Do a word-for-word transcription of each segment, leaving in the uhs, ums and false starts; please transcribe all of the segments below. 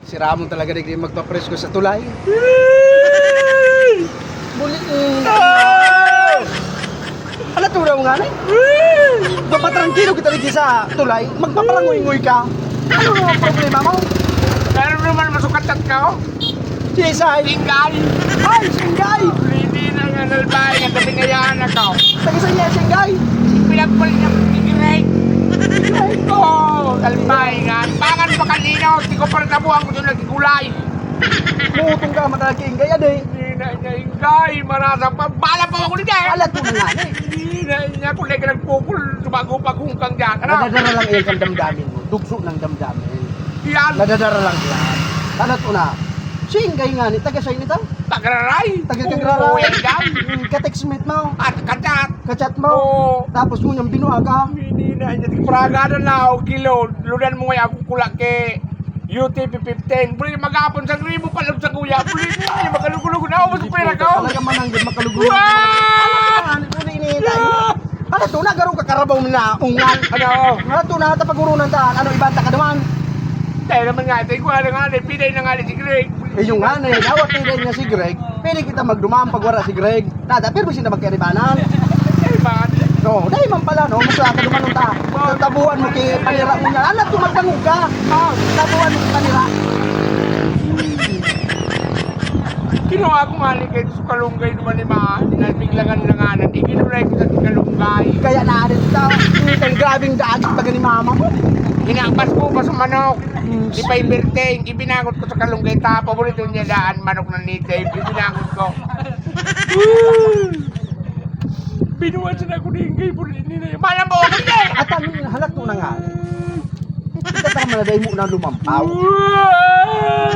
Si Ramon talaga digdi magpapresko sa tulay. Muli, eh. Ala, turaw nga na, eh. Mapatrangkilo kita digdi sa tulay. Magpapalangoy-ngoy ka. Ano ang problema mo? Pero naman masukat ka, oh. Si Isay. Singgay. Ay, Singgay. Hindi na nga nalbay. Ang gabi kayaan ako. Taga saan niya, Singgay? Pinagpal niya si Greg. Oo, nalbay nga. Pangan pa kanino. Di ko pa rin tabuhan ko doon nagigulay. Muutong ka, mata kay Inggay, ade. Hindi na niya, Inggay, marasa pa. Bala pa ako ni Inggay. Alat mo na nga, eh. Hindi na niya, kung nagkakagpukul, sumago pa kung kang diyan. Ano? Nadadara lang iyan kang damdamin mo. Dugso ng damdamin. Yan. Nadadara lang iyan. Alat mo na. Si Inggay nga ni, taga sa'yo nito? Tagraray. Taga Tagraray. Oo, yan, yan. Mm, ka-textmate mo. At kachat. Kachat mo. Oo. Tapos mo niyang binuha ka. Hindi na niya. Praga na lang, kilod. Ludan mo nga ako kulak kay U T P fifteen. Buli, maghapon sa gribo, palog sa kuya. Buli, hindi, makalugulog na ako sa pera ko. Talaga man ang makalugulog. Wah! Ano, ano, ano, ini, ini, ini? Ano to, nagaro ka karabaw na ungal? Ano? Ano to, na tapagurunan ta? Ano, iba ta ka naman? Dahil naman nga, tayo ko, ano nga, ano, pinay na nga ni si Greg. Eh, yung nga, na, dapat pinay niya si Greg. Pwede kita magdumaan pag wala si Greg. Nada, pero sila magkaribanan. Karibanan? Oo, dahil man pala, no? Mas lata dumanon ta. Tabuan mo kay panira mo niya. Alam ko, magdangog ka. Ah, tabuan mo kay panira. Kinuha ko nga ni Kate sa kalunggay naman ni Ma, na biglangan na nga na, ikinulay kita sa kalunggay. Kaya na rin ito, ang grabing daan sa baga ni mama mo. Hinampas ko pa sa manok. Mm. Di pa yung birthday, ibinangot ko sa kalunggay. Ta, paborito niya daan, manok na native. Ibinangot ko. Binuwasan ako ni Inggay, Burlini na yun. Malam mo, ako, Inggay! At ano yun, halat mo na nga. Kita pa naman na dahil mo na lumampaw.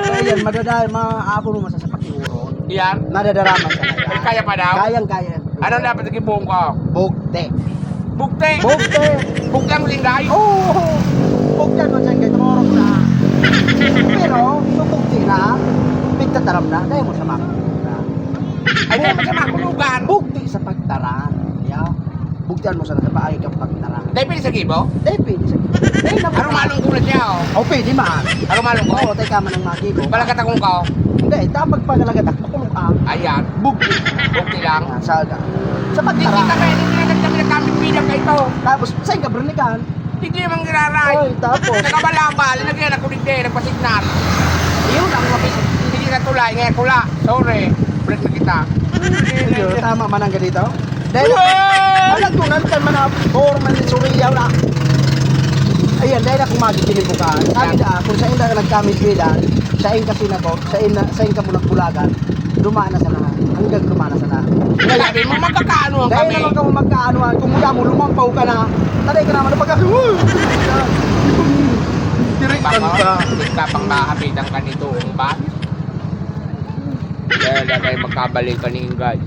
Kaya yan, madadal, ma-, ako naman sa sapak ni Uron. Yan? Nadadaraman ka na yan. Kaya pa daw? Kayang-kaya. Ano dapat ang gibuhong ko? Bugte. Bugte? Bugte. Bugte ang Inggay? Oo. Bugte ang Inggay, tumurog na. Pero, kung bugte na, pigtataram na, dahil mo sa mga. Ay, dahil mo sa mga kulugan. Bugte sa pagtaram. Yeah. Bugtean mo sana sa paagi kang pagtaram. Dahil pwede sa gibo? Dahil pwede sa gibo. Dahil na Arumalong ko na siya, oh. Oh, pwede man. Arumalong ko? Oo, tayo ka man ang mga gibo. Palagat akong kao. Hindi, dapat pag nalagat ako, makulong ka. Ayan. Bugte. Bugte lang. Ah, sa aga. Sa Hindi pagtaram. kita pwede, hindi na kami nagkamit bilang ka ito. Tapos, saan ka, Bernigan? Hindi man giraray. Oy, tapos? Nakabalabal, lagyan ako digdi, nagpasignal. Yun ang mabis-, hindi na tulay, ngayon pula. Sorry, ulit na kita. Ayun, tama man ang ganito. Dahil, Wow! alam ko, nandun man na, or man, sorry, yaw na. Ayan, dahil ako magiging bukaan. Sabi na, kung sa inda ka nagkamit bilang, sa in kasi na ko, sa in, sa in ka mo nagbulagan, dumaan na sana. Hanggang dumaan na sana. Sabi mo, magkakaanuhan Dahil kami. naman ka mo magkaanuhan, kung mula mo, lumampaw ka na, tanay ka naman, pagka, Direk Baka, kanta. hindi ka pang mahapitan ka nito, ba? Kaya na tayo magkabalikan ni Inggay.